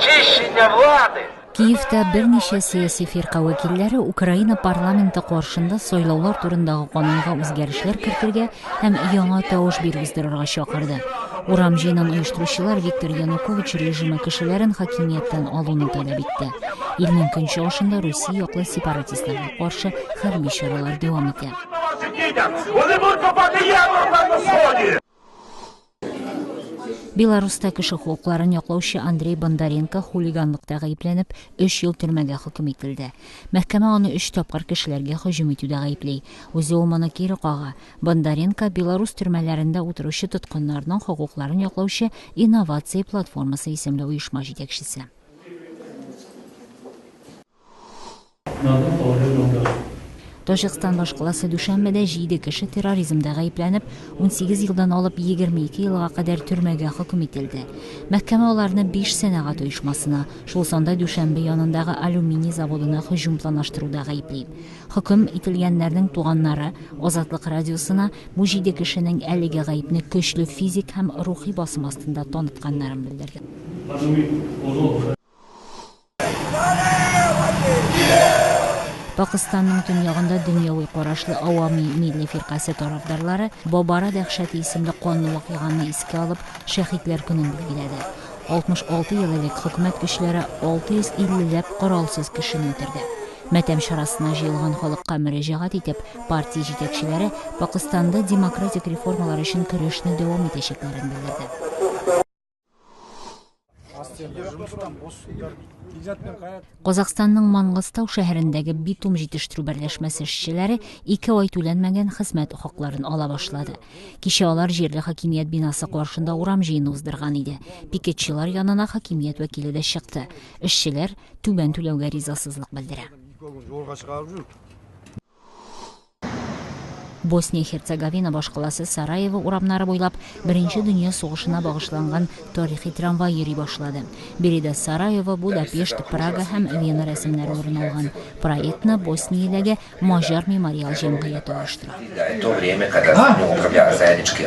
Очищення влади. Киевта берничә сәяси фирка вәкилләре Украина парламенты каршында сайлаулар турындагы канунга үзгәрешләр кертергә һәм яңа тавыш бирү уздырырга чакырды. Урам җыенын оештыручылар Виктор Янукович режимы кешеләрен хакимияттән алуны таләп итте. Илнең көнчыгышында Русия яклы сепаратистларга каршы хәрби чаралар дәвам итә. Вони будуть копати яму там на сході! Беларуста кеше хокукларын яклаучы Андрей Бондаренко хулиганлыкта гаепләнеп, 3 ел төрмәгә хөкем ителде. Мәхкәмә аны 3 тапкыр кешеләргә һөҗүм итүдә гаепли. Үзе ул моны кире кага. Бондаренко Беларус төрмәләрендә утыручы тоткыннарның хокукларын яклаучы Инновация платформасы исемле оешма җитәкчесе. Таҗикстан башкаласы Дүшәнбедә 7 кеше терроризмда гаепләнеп, 18 елдан алып 22 елга кадәр төрмәгә хөкем ителде. Мәхкәмә аларны 5 сәнәгать оешмасына, шул санда Дүшәнбе янындагы алюминий заводына һөҗүм планлаштыруда гаепли. Хөкем ителгәннәрнең туганнары Азатлык радиосына бу 7 кешенең әлеге гаепне көчле физик һәм рухи басым астында танытканнарын белдерде. Пакистанның төньягында дөньяви карашлы Авами милли фиркасе тарафдарлары Бабара дәһшәте исемле канлы вакыйганы искә алып, шәһидләр көнен билгеләде. 66 ел элек хөкүмәт көчләре 650 ләп коралсыз кешене үтерде. Мәтәм чарасына җыелган халыкка мөрәҗәгать итеп, партия җитәкчеләре Пакистанда демократик реформалар өчен көрәшне дәвам итәчәкләрен белдерде. Казахстанның Мангыстау шәһәрендәге битум җитештерү берләшмәсе эшчеләре 2 ай түләнмәгән хезмәт хакларын ала башлады. Кичә алар җирле хакимият бинасы каршында урам җыены уздырган иде. Пикетчылар янына хакимият вәкиле дә чыкты. Эшчеләр түбән түләүгә ризасызлык белдерә. Босния Херцеговина башкаласы Сараево урамнары буйлап Беренче дөнья сугышына багышланган тарихи трамвай йөри башлады. Биредә Сараево, Будапешт, Прага һәм Вена рәсемнәре урын алган. Проектны Босниядәге Маҗар мемориал җәмгыяте оештыра. То время, когда управлял zajednički